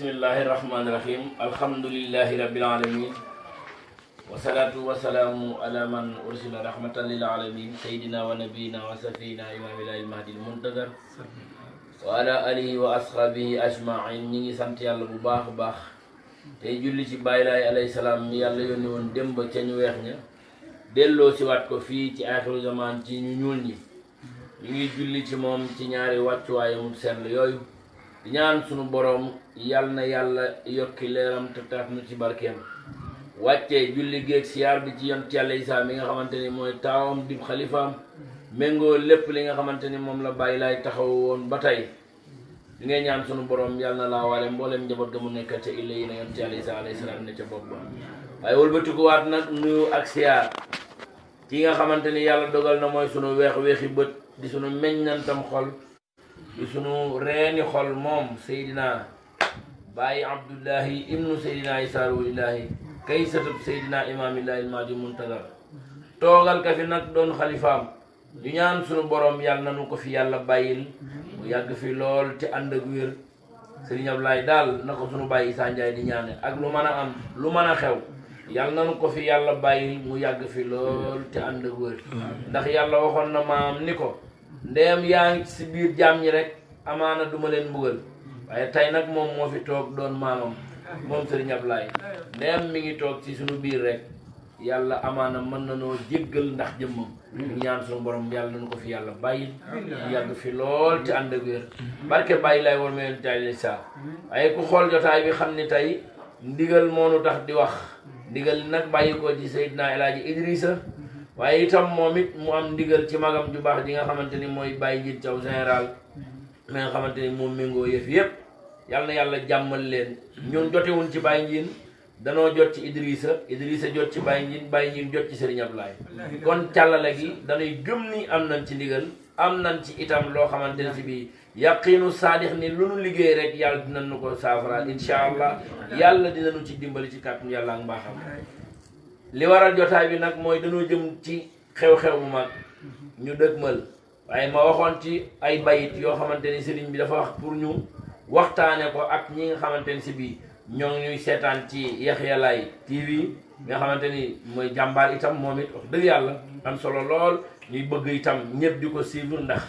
Bismillahirrahmanirrahim. Alhamdulillahi rabbil alamin. Wassalatu wassalamu ala man ursila rahmatan lil alamin sayyidina wa nabiyina wa safina imamil mahdi al muntazar wa ala alihi wa ashabihi ajma'in. Ñi ngi sant Yàlla bu baax baax tay julli ci Baay Laay alayhi salaam mi Yàlla yónni woon démb ca ñu weex ña delloo si waat ko fii ci aaxiru zaman ci ñu ñuul ñi. ñu ngi julli ci moom ci ñaari wàccuwaayam sell yooyu di ñaan sunu borom yal na yàlla yokki leeram te taaf nu ci barkeem wàccee julli géeg siyaar bi ci yonent Yàlla Isaa mi nga xamante ni mooy taawam dib xalifaam méngoo lépp li nga xamante ni moom la Baay Laay taxaw woon ba tey li ngay ñaan sunu borom yal na laa waale mboolem njaboot ga mu nekk ca illa yi na yonent Yàlla Isaa alayhi salaam ne ca bopp ba waaye wëlbatikuwaat nag nuyu ak siyaar ki nga xamante ni yàlla dogal na mooy sunu weexi bët di sunu meññantam xol di sunu reeni xol moom Seydina Baay Abdullahi ibnu Seydina Isaa Ruuhullaahi kay satub Seydina imaamillaahi al-mahdi muntazar toogal ka fi nag doon xalifaam ñu ñaan sunu borom yàlla nanu ko fi yàlla bàyyil mu yàgg fi lool te ànd ak wér. Sëriñ Ablaay daal na ko sunu Baay Isaa Njaay di ñaane ak lu mën a am lu mën a xew yàlla nanu ko fi yàlla bàyyil mu yàgg fi lool te ànd ak wér. ndax yàlla waxoon na maam ni ko ndeem yaa ngi si biir jaam ñi rek amaana duma leen mbugal waaye tey nag moom moo fi toog doon maamam moom Sëriñ Ablaay ndeem mi ngi toog ci sunu biir rek yàlla amaana mën na noo jéggal ndax jëmmam ñu ñaan sunu borom yàlla nañu ko fi yàlla bàyyil mu yàgg fi lool te ànd ak wér barke Baay Laay war ma yonent Yàlla Isaa waaye ku xool jotaay bi xam ni tey ndigal moonu tax di wax ndigal nag bàyyi ko ci Seydina El Hadji Idrissa waaye itam moom it mu am ndigal ci magam ju baax ji nga xamante ni mooy Baye Njiit Thiaw général mi nga xamante ni moom méngoo yëf yëpp yàlla na yàlla jàmmal leen ñun jotewuñ ci Baye Njiit danoo jot ci Idrissa jot ci Baye Njiit jot ci Serigne Ablaye kon càllale gi danay gëm ni am nañ ci ndigal am nañ ci itam loo xamante ne si bii yaqiinu saadix ni lu nu liggéey rek yàlla dinañ nu ko saafaraal incha allah yàlla dinañu ci dimbali ci kàttanu yàlla ak mbaaxam li waral jotaay bi nag mooy dañoo jëm ci xew-xew bu mag ñu dëgmal waaye ma waxoon ci ay bayit yoo xamante ni sëriñ bi dafa wax pour ñu waxtaane ko ak ñi nga xamante ni si bii ñoo ngi ñuy seetaan ci Yaxya Laay TV nga xamante ni mooy jàmbaar itam moom it wax dëgg yàlla am solo lool ñuy bëgg itam ñëpp di ko suivre ndax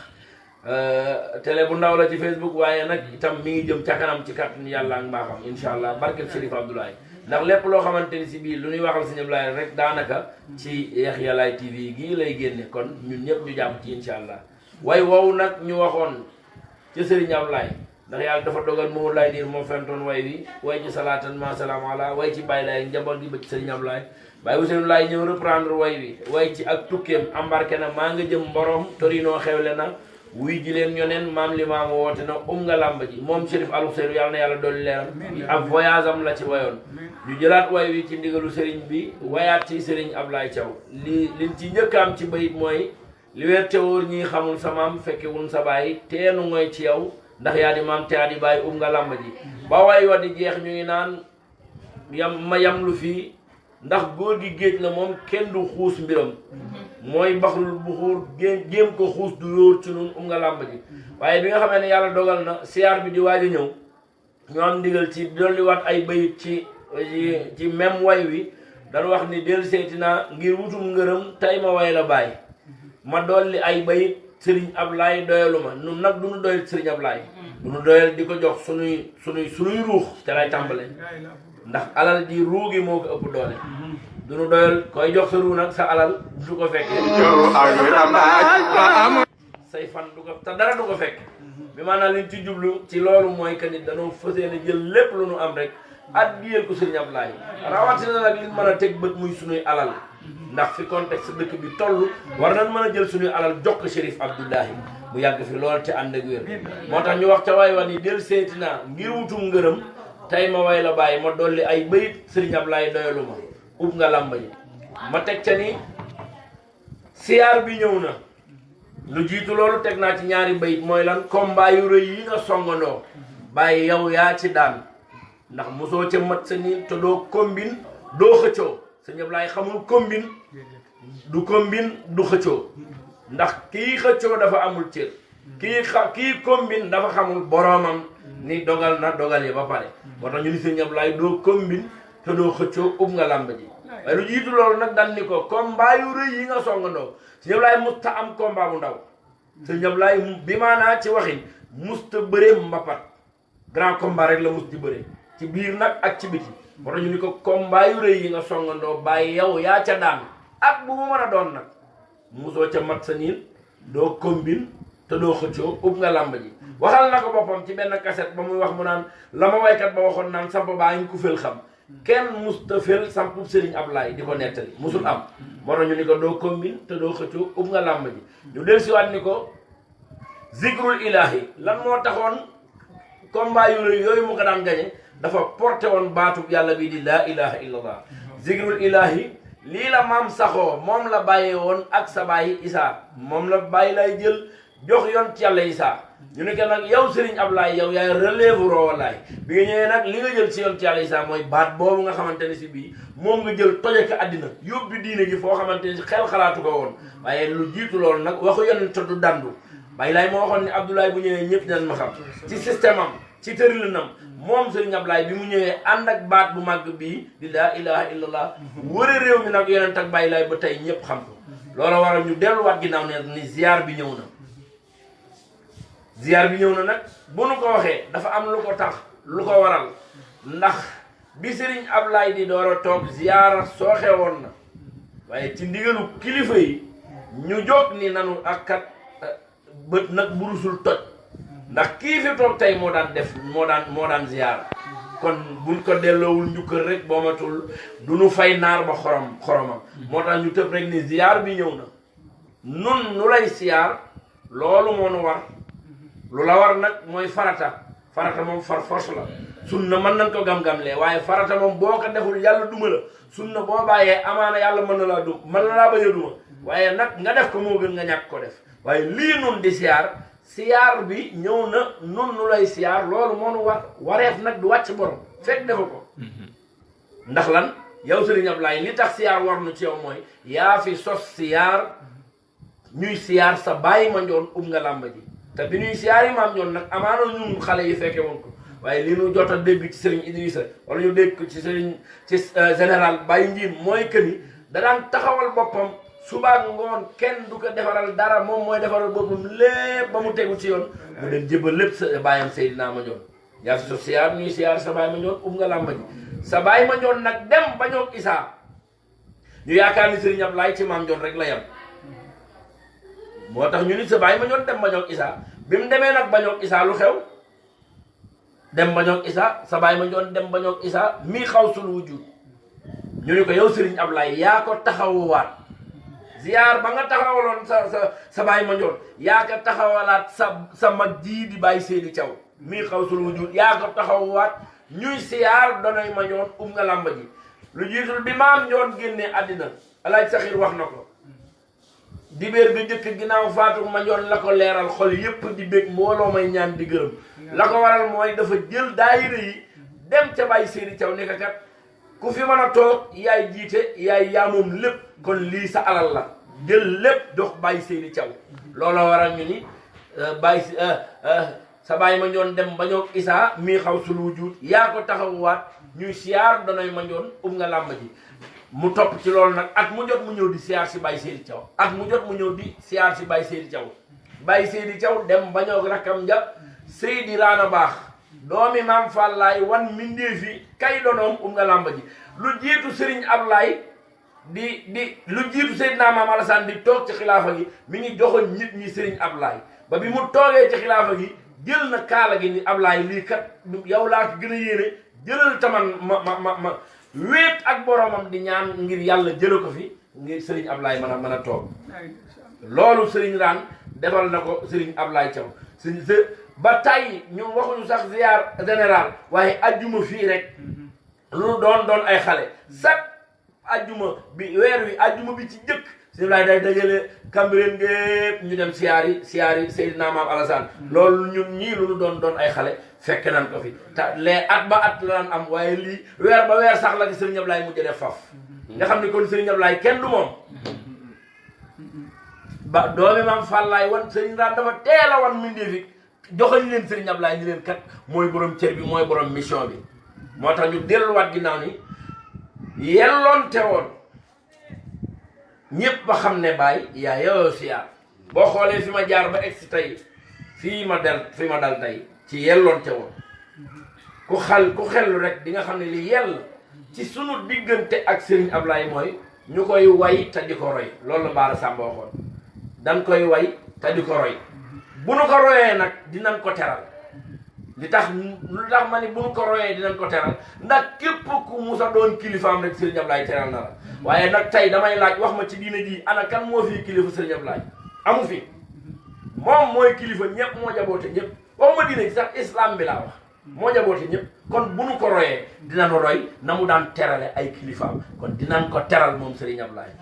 télé bu ndaw la ci Facebook waaye nag itam mi ngi jëm ca kanam ci kàttanu yàlla ak mbaaxam incha allah barkeb Chérif Abdoulaye ndax lépp loo xamante ni si biir lu ñuy waxal Sëriñ Ablaye rek daanaka ci Yaxya Laay TV gii lay génne kon ñun ñëpp ñu jàpp ci incha allah way wow nag ñu waxoon ci Sëriñ Ablaye ndax yàlla dafa dogal moo lay diir moo fentoon way ci salaatan ma salaam ala way ci Baay Laay njaboot gi ba ci Sëriñ Ablaye Baye Ousseynou Laay ñëw reprendre way ci ak tukkeem embarqué na maa nga jëm Mborom Torino xewle na wuy ji leen ñoneen maam li maama woote na nga làmb ji moom Chérif Al Ousseynou yàlla na yàlla dolli leeram ak voyage am la ci wayoon ñu jëlaat way wi ci ndigalu sëriñ bi wayaat ci Sëriñ Ablaye Thiaw liñ ci njëkk am ci bayit mooy li wér te wóor ñi xamul sa maam fekke wun sa baay teenu ngoy ci yow ndax yaa di maam te yaa di bàyyi nga làmb ji ba way wa di jeex ñu ngi naan yam lu fii ndax góor gi géej la moom kenn du xuus mbiram mooy baxrul buxuur jéem ko xuus du yóor ci nun nga làmb ji waaye bi nga xamee ne yàlla dogal na siyaar bi di waaj a ñëw ñu am ndigal ci dolli waat ay bayit ci même way wi dañu wax ni del seeti naa ngir wutum ngërëm tey ma way la bàyyi ma dolli ay bayit Sëriñ Ablaye doyalu ma nun nag du nu doyal Sëriñ Ablaye du nu doyal di ko jox sunuy ruux te lay tàmbale ndax alal ji ruugi moo ko ëpp doole du nu doyal koy jox sa ruu nag sa alal du ko fekk say fan du ko te dara du ko fekk bi maanaam liñ ci jublu ci loolu mooy que nit dañoo fas yéene jël lépp lu nu am rek addiyeel ko Sëriñ Ablaye rawatina nag liñ mën a teg bët muy sunuy alal ndax fi contexte dëkk bi toll war nañ mën a jël sunuy alal jox ko Chérif Abdoulahi mu yàgg fi lool te ànd ak wér moo tax ñu wax ca way wa ni del seeti naa ngir wutum ngërëm tey ma way la bàyyi ma dolli ay bayit Sëriñ Ablaye doyalu ma nga làmb ji ma teg ca ni siyaar bi ñëw na lu jiitu loolu teg naa ci ñaari bayit mooy lan combat yu rëy yi nga songandoo bàyyi yow yaa ci daan ndax mosoo ca mat sa nii te doo combine doo xëccoo Sëriñ Ablaye xamul combine du xëccoo ndax kii xëccoo dafa amul cër kii combine dafa xamul boromam ni dogal na dogal yi ba pare moo tax ñu ni Serigne Ablaye doo combine te doo xëccoo ub nga làmb ji waaye lu jiitu loolu nag dan ni ko combat yu rëy yi nga songandoo Serigne Ablaye musta am combat bu ndaw Serigne Ablaye bi maanaa ci waxin musta bëree mbapat grand combat rek la mus di bëree ci biir nag ak ci biti moo tax ñu ni ko combat yu rëy yi nga songandoo bàyyi yow yaa ca daan ak bu mu mën a doon nag musoo ca mat sa niin doo combine te doo xëccoo ub nga làmb ji waxal na ko boppam ci benn cassette ba muy wax mu naan la ma waykat ba waxoon naan samp baa ngi ku fel xam kenn musta fel sampub Serigne Ablaye di ko nettali musul am moo tax ñu ni ko doo combine te doo xëccoo ub nga làmb ji ñu del siwaat ni ko zikrul ilahi lan moo taxoon combat yooyu mu ko daan gañe dafa porté woon baatub yàlla bi di laa ilaha illallah zikrul ilahi lii la maam saxoo moom la bàyyee woon ak sa bàyyi Isaa moom la bàyyi lay jël jox yoon ci yàlla Isaa ñu ne que nag yow Serigne Ablaye yow yaay relève roowalaay bi nga ñëwee nag li nga jël ci yoon ci yàlla Isaa mooy baat boobu nga xamante ne si bii moom nga jël toje ko àddina yóbbi diine gi foo xamante ne si xel xalaatu ko woon waaye lu jiitu loolu nag waxu yonent du dandu bàyyi laay moo waxoon ne Abdoulaye bu ñëwee ñëpp dinañ ma xam ci système am ci tërilinam moom Serigne Ablaye bi mu ñëwee ànd ak baat bu màgg bii di laa ilaha illallah wëre réew mi nag yonent ak bàyyi laay ba tey ñëpp xam ko loola waral ñu delluwaat ginnaaw ne ni ziar bi ñëw na ziar bi ñëw na nag bu nu ko waxee dafa am lu ko tax lu ko waral ndax bi Serigne Ablaye di door a toog ziar sooxe woon na waaye ci ndigalu kilifa yi ñu jóg ni nanu ak kat bët nag burusul toj ndax kii fi toog tey moo daan ziar kon buñ ko delloowul njukkal rek boo matul du nu fay naar ba xoromam moo tax ñu tëb rek ni ziar bi ñëw na nun nu lay ziar loolu moo nu war lu la war nag mooy farata moom far force la sunna mën nañ ko gam-gamlee waaye farata moom boo ko deful yàlla duma la sunna boo bàyyee amaana yàlla mën na laa bañ a duma waaye nag nga def ko moo gën nga ñàkk ko def waaye lii nun di siyaar bi ñëw na nun nu lay siyaar loolu moo nu wareef nag du wàcc borom fekk defa ko ndax lan yow Serigne Ablaye li tax siyaar war nu ci yow mooy yaa fi sos siyaar ñuy siyaar sa bàyyi ma njoon nga làmb ji te bi ñuy siyaar yi maam njoon nag amaana ñun xale yi fekke woon ko waaye li nu jot a dégg ci Serigne Idrissa wala ñu dégg ci Serigne ci général Baye Ndiin mooy que ni da daan taxawal boppam suba ngoon kenn du ko defaral dara moom mooy defaral boppam lépp ba mu tegu ci yoon mu dem jëbal lépp sa bàyyam Seydina ma njoon yaa fi sos siyaar ñuy siyaar sa bàyyi ma njoon nga làmb ji sa bàyyi ma njoon nag dem ba ñoog Isaa ñu yaakaar ni Serigne Ablaye ci maam njoon rek la yem moo tax ñu nit sa bàyyi ma njoon dem ba ñoog Isaa bi mu demee nag ba ñoog Isaa lu xew dem ba ñoog Isaa sa bàyyi ma njoon dem ba ñoog Isaa mii xaw sul wujud ñu ni ko yow Serigne Ablaye yaa ko taxawuwaat ziar ba nga taxawaloon sa bàyyi ma njoon yaa ko taxawalaat sa mag jii di bàyyi Seydi Thiaw mii xaw sul wujud yaa ko taxawuwaat ñuy siyaar donoy ma njoon nga làmb ji lu jiitul bi maam njoon génnee àddina alaaj Saxiir wax na ko dibéer bi jëkk ginnaaw faatu ma njoon la ko leeral xol yépp di bég mbooloo may ñaan di gërëm la ko waral mooy dafa jël daayira yi dem ca bàyyi Seydi Thiaw ni ko kat ku fi mën a toog yaay jiite yaa moom lépp kon lii sa alal la jël lépp dox bàyyi Seydi Thiaw looloo waral ñu ni bàyyi sa bàyyi ma njoon dem ba ñoog Isaa mii xaw sul wujud yaa ko taxawuwaat ñuy siyaar danoy ma njoon nga làmb ji mu topp ci loolu nag at mu jot mu ñëw di siyaar si bàyyi Seydi Thiaw at mu jot mu ñëw di siyaar si bàyyi Seydi Thiaw bàyyi Seydi Thiaw dem ba ñoog rakkam ja Seydi Raana Baax doomi maam Fallaay wan mindeefi kay donoom nga làmb ji lu jiitu Serigne Ablaye lu jiitu Seydina Maam Alassane di toog ci xilaafa gi mi ngi joxoon nit ñi Serigne Ablaye ba bi mu toogee ci xilaafa gi jël na kaala gi ni Ablaye lii kat yow laa ko gën a yéene jëlal taman ma wéet ak boromam di ñaan ngir yàlla jële ko fi ngir Serigne Ablaye mën a toog loolu Serigne Raan defal na ko Serigne Ablaye Thiaw ba tey ñun waxuñu sax ziar général waaye ajjuma fii rek lu doon ay xale chaque ajjuma bi weer wi ajjuma bi ci jëkk si laay day dajale Cambérène gépp ñu dem siyaari Seydina Maam Alassane loolu ñun ñii lu doon ay xale fekk nañ ko fi te les at ba at la daan am waaye lii weer ba weer sax la di Serigne Ablaye mujj def faf nga xam ne kon Serigne Ablaye kenn du moom ba doomi maam Fallaay wan sëriñ Ndaam dafa teel a wan mbindeef joxañ leen sëriñ Ablaye ni leen kat mooy borom cër bi mooy borom mission bi moo tax ñu delluwaat ginnaaw ni yelloonte woon ñëpp ba xam ne Baye yaa yoo siyaar boo xoolee fi ma jaar ba egsi tey fii ma dal tey ci yelloonte woon ku xellu rek di nga xam ne li yell ci sunu diggante ak sëriñ Ablaye mooy ñu koy way te di ko roy loolu la Baara Samba waxoon dañ koy way te di ko roy bu nu ko royee nag dinañ ko teral lu tax ma ni bu nu ko royee dinañ ko teral ndax képp ku musa doon kilifaam rek sëriñ Ablaye teral na la waaye nag tey damay laaj wax ma ci diina ji ana kan moo fii kilifa sëriñ Ablaye amu fi moom mooy kilifa ñëpp moo jaboote ñëpp waxuma diina ji sax islam bi laa wax moo jaboote ñëpp kon bu nu ko royee dinañ roy na mu daan terale ay kilifaam kon dinañ ko teral moom sëriñ Ablaye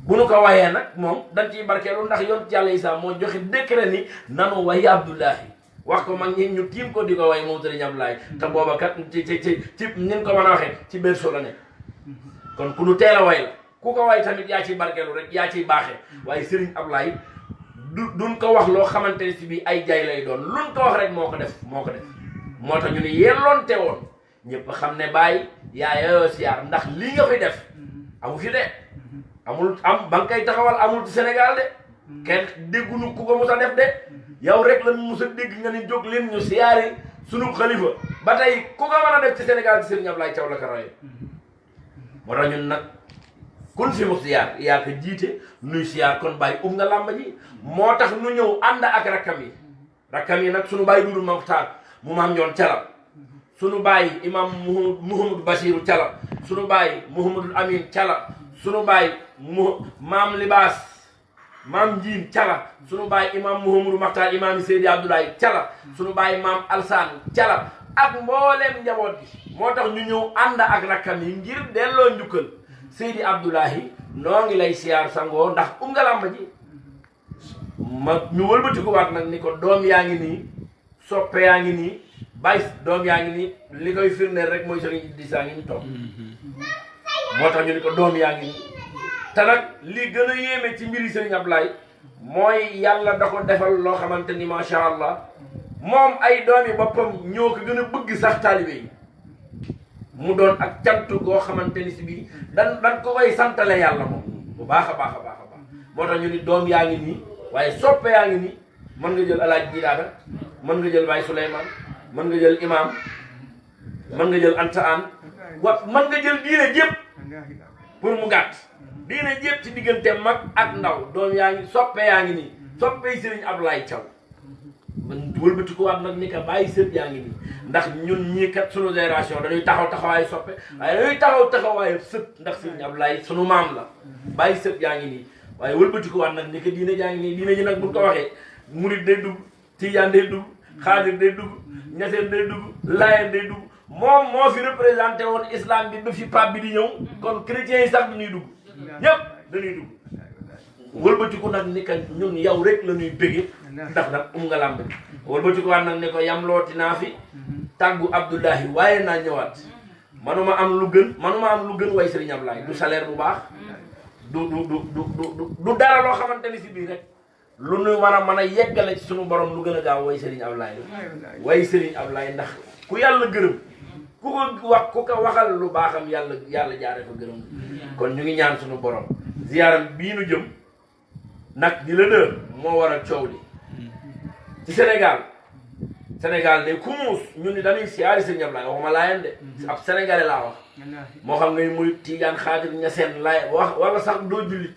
bu nu ko wayee nag moom dañ ciy barkeelu ndax yonent yàlla Isaa moo joxe décret ni nanu way Abdullahi wax ko mag ñi ñu tiim ko di ko way moom sëriñ Ablaye te booba kat ci nin ko mën a waxee ci berceau la nekk kon ku nu teel a way la ku ko way tamit yaa ciy barkeelu rek yaa ciy baaxee waaye sëriñ Ablaye duñ ko wax loo xamante ne si bii ay jay lay doon luñ ko wax rek moo ko def moo tax ñu ni yelloonte woon ñëpp xam ne Baye yaa yoo siyaar ndax lii nga fi def amu fi de amul ba nga koy taxawal amul ci Sénégal de kenn déggunu ku ko mos a def de yow rek lan mos a dégg nga ni jóg leen ñu siyaari sunu xalifa ba tey ku ko mën a def ci Sénégal ci Serigne Ablaye Thiaw la ko roye moo tax ñun nag kun fi mu siyaar yaa ko jiite nuy siyaar kon Baye nga làmba ji moo tax nu ñëw ànd ak rakkam yi nag sunu Baye Dudu Maxtaar mu maam ñoon Cala sunu Baye imam Mouhamadou Bachirou Cala sunu Baye Mouhamadou Amin Cala sunu Baye maam Libaas maam Njiin Cala sunu Baye imam Mouhamadou Maxtaar imam Seydi Abdoulaye Cala sunu Baye maam Alsaan Cala ak mbooleem njaboot gi moo tax ñu ñëw ànd ak rakkam yi ngir delloo njukkal Seydi Abdoulahi noo ngi lay siyaar sangoo ndax nga làmba ji ma ñu wëlbati ko waat nag ni ko doom yaa ngi nii soppe yaa ngi nii Baye doom yaa ngi nii li koy firndeel rek mooy Serigne Idrissa ngi ñu toog moo tax ñu ni ko doom yaa ngi nii te nag li gën a yéeme ci mbiri Serigne Ablaye mooy yàlla da ko defal loo xamante ni macha allah moom ay doomi boppam ñoo ko gën a bëgg sax taalibe yi mu doon ak cant goo xamante ni si bii dan ko koy santale yàlla moom bu baax a baax moo tax ñu ni doom yaa ngi nii waaye soppe yaa ngi nii mën nga jël alaaj Jidaada mën nga jël Baye Souleymane mën nga jël imam mën nga jël Anta An mën nga jël diine jépp pour mu gàtt diine jépp ci diggante mag ak ndaw doom yaa ngi soppe yaa ngi nii soppey Serigne Ablaye Thiaw man wëlbati ko waat nag ni ka bàyyi sët yaa ngi nii ndax ñun ñii kat sunu génération dañuy taxawaayu soppe waaye dañuy taxawaayu sët ndax Serigne Ablaye sunu maam la bàyyi sët yaa ngi nii waaye wëlbati ko waat nag ni ka diine jaa ngi nii diine ji nag buñ ko waxee murid day dugg tijaan day dugg xaadir day dugg ñaseen day dugg laayeen day dugg moom moo fi représenté woon islam bi ba fi pape bi di ñëw kon chrétiens yi sax dañuy dugg ñëpp dañuy dugg wëlbatiku nag ni ka ñun yow rek la ñuy bëgge ndax nag nga làmb bi wëlbatiku waat nag ni ko yam looti naa fi tàggu Abdoulahi waaye naa ñëwaat manuma am lu gën way Serigne Ablaye du salaire bu baax du dara loo xamante ni si biir rek lu nu mën a yeggale ci sunu borom lu gën a gaaw way Serigne Ablaye way Serigne Ablaye ndax ku yàlla gërëm ku ko waxal lu baaxam yàlla jaare fa gërëm kon ñu ngi ñaan sunu borom ziyaaram bii nu jëm nag di la dër moo war a coow li ci Sénégal de ku muus ñun ni dañuy siyaari Serigne Ablaye waxuma laayeen de ab sénégalais laa wax moo xam ngay muy Tijaan Xaadir Ñaseen laay wax wala sax doo jullit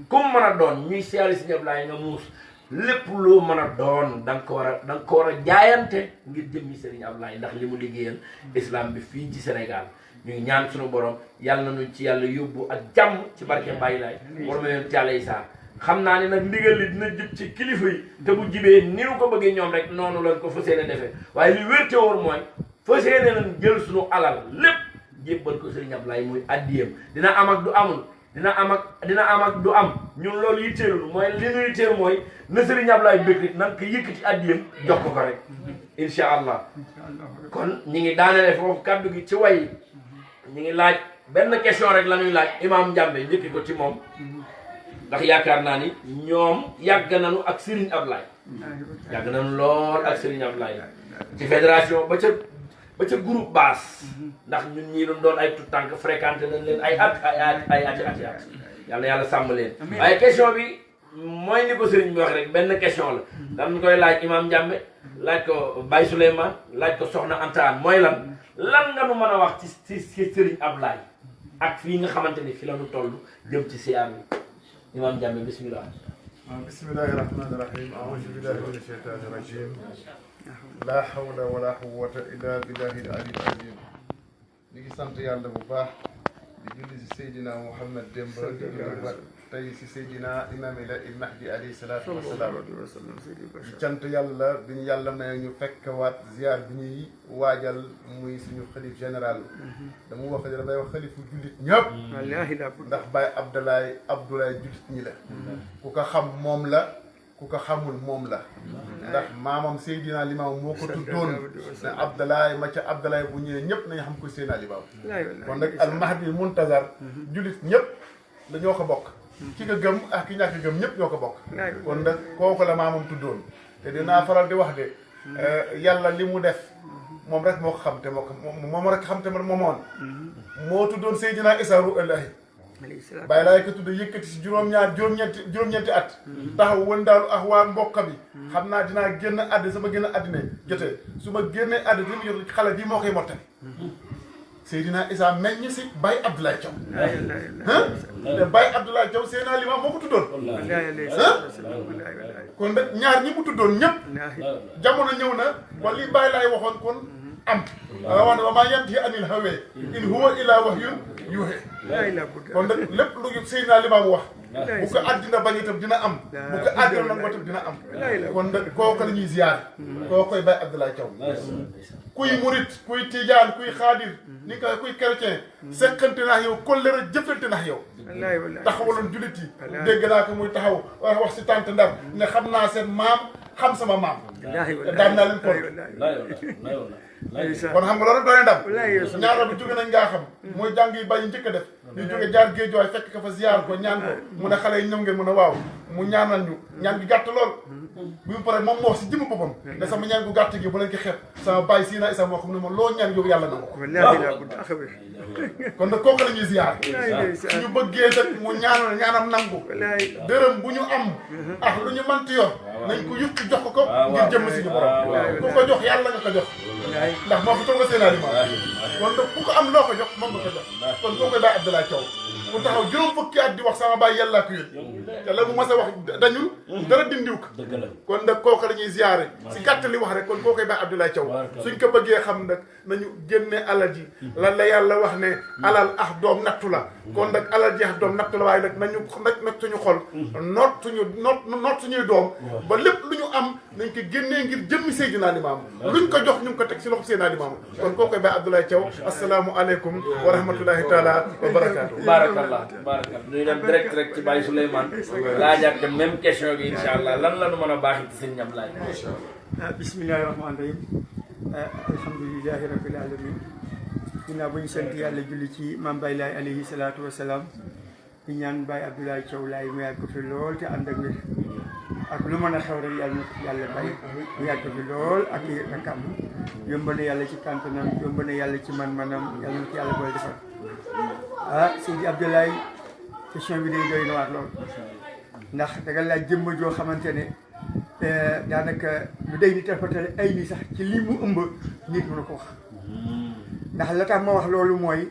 comme mën a doon ñuy siyaari Serigne Ablaye nga muus lépp loo mën a doon da nga ko war a jaayante ngir jëmmi Serigne Ablaye ndax li mu liggéeyal islam bi fii ci Sénégal ñu ngi ñaan suñu borom yàlla nañu ci yàlla yóbbu ak jàmm ci barke Baye Laay war ma yoon ci yàlla Isaa xam naa ne nag ndigal li dina jub ci kilifa yi te bu jibee ni nu ko bëggee ñoom rek noonu lañ ko fas yéene defee waaye li wér te wóor mooy fas yéene nañ jël suñu alal lépp jébbal ko Serigne Ablaye muy addiyam dina am ak du amul dina am ak du am ñun loolu yitteelul mooy li ñu yitteel mooy na Serigne Ablaye bëgg rek nan ko yëkkati addiyam jox ko rek incha allah kon ñi ngi daanele foofu kaddu gi ci way ñi ngi laaj benn question rek la ñuy laaj imam Njambe njëkki ko ci moom ndax yaakaar naa ni ñoom yàgg nañu ak Serigne Ablaye yàgg nañu lool ak Serigne Ablaye ci fédération ba ca groupe basse ndax ñun ñii doon ay tout tànk fréquenté nañ leen ay ati yàlla yàlla sàmm leen waaye question bi mooy ni ko Serigne bi wax rek benn question la dañ koy laaj Imam Ndiamé laaj ko Baye Souleymane laaj ko Soxna Antaan mooy lan nga nu mën a wax ci Serigne Ablaye ak fii nga xamante ni fi la ñu toll jëm ci siyaar bi Imam Ndiamé bismillah bismillahi rahmani rahim a'udhu billahi minash shaitani rajim la hawla wala quwwata illa billahi al-ali al-azim ñu ngi sant yàlla bu baax di julli si Seydina Mouhamed Demba di julli ba tey si Seydina Imam il Mahdi alayhi salaatu wasalaam di cant yàlla bi ñu yàlla may ñu fekkawaat ziar bi ñuy waajal muy suñu xalif général dama wax damay wax xalifu jullit ñëpp ndax Baye Abdoulaye jullit ñi la ku ko xam moom la ku ko xamul moom la ndax maamam Seydina Limaamu moo ko tuddoon ne Abdoulaye ma ca Abdoulaye bu ñëwee ñëpp nañu xam ko Seydina Limaamu kon nag al Mahdi Muntazar jullit ñëpp la ñoo ko bokk ki nga gëm ak ki ñàkk gëm ñëpp ñoo ko bokk kon nag kooku la maamam tuddoon te dinaa faral di wax de yàlla li mu def moom rek moo ko xam te moom rek xam te moomoon moo tuddoon Seydina Isa Ruuhullaahi bàyyi laay ko tudd yëkkati si juróom-ñeenti at taxaw wëndaalu ak waa mbokka bi xam naa dinaa génn àddina sama génn àddina jotee su ma génnee àddina li mu jot xale bii moo koy mottali Seydina Isa meññ si Baye Abdoulaye Thiaw te Baye Abdoulaye Thiaw Seydina Limaamu moo ko tuddoon kon nag ñaar ñi mu tuddoon ñëpp jamono ñëw na wala li Baye laay waxoon kon am wax ne wa maa yantiqu anil hawaa in huwa illaa wahyun yuuhaa kon nag lépp lu Seydina Limaamu wax bu ko àddina bañ itam dina am bu ko àddina nag itam dina am kon nag kooku la ñuy ziyaar koo koy Baye Abdoulaye Thiaw kuy murit kuy tijaan kuy xaadir ni nga kuy chrétien seqante nax yow kollëre jëflante nax yow taxawaloon jullit yi dégg naa ko muy taxaw wax si tànt Ndar ne xam naa seen maam xam sama maam daan naa leen kon xam nga loolu doone ndam ñaareel bi jóge nañ ngaa xam mooy jàng yi bàyyi njëkk a def ñu jóge jaar géej waay fekk ka fa ziyaar ko ñaan ko mu ne xale yi ñëw ngeen mu ne waaw mu ñaanal ñu ñaan gi gàtt lool bi mu pare moom moo wax si jëmm boppam ne sama ñaan gu gàtt gi bu leen ko xeeb sama bàyyi Seydina Isa moo xam ne ma loo ñaan yow yàlla na ko kon nag kooku la ñuy ziyaar suñu bëggee nag mu ñaanam nangu dërëm bu ñu am ak lu ñu mënti yor nañ ko yukki jox ko ngir jëmm si ñu borom ku ko jox yàlla nga ko jox ndax moo ko tooga Seydina Limaamu kon nag ku ko am loo ko jox moom nga ko jox kon koo koy Baye Abdoulaye Thiaw ku taxaw juróom fukki at di wax sama baay yàllaa ko yónni te la mu mas a wax dañul dara dindiw ko kon nag kooku la ñuy ziyaare si gàtt li wax rek kon koo koy Baye Abdoulaye Thiaw suñ ko bëggee xam nag nañu génne alal ji lan la yàlla wax ne alal ak doom nattu la kon nag alal ji ak doom nattu la waaye nag nañu nag suñu xol noot suñuy doom ba lépp lu ñu am nañ ko génnee ngir jëmmi Seydina Limaamu luñ ko jox ñu ngi ko teg si loxo Seydina Limaamu kon koo koy Baye Abdoulaye Thiaw asalaamu aleykum wa rahmatullahi taala wa barakaatu barakallah ñuy dem direct rek ci Baye Souleymane laajaat dem même question bi incha allah lan la nu mën a baaxee ci sëñ Ablaye bismillahi rahmaani rahim alhamdulilahi rabbil alamin ginnaaw bu ñu sant yàlla julli ci Maam Baye Laay alayhi salaatu wasalaam di ñaan Baye Abdoulaye Thiaw Laay mu yàgg ko fi lool te ànd ak wér ak lu mën a xew rek yàlla na ko fi yàlla bàyyi mu yàgg ko fi lool ak i rakam yomb na yàlla ci kàntanam yomb na yàlla ci man-manam yàlla na ko yàlla boole defal Seydi Abdoulaye question bi day doy na waat lool ndax danga laaj jëmba joo xamante ne daanaka lu day ni tarfatale ay ni sax ci lii mu ëmb nit mën a ko wax ndax la tax ma wax loolu mooy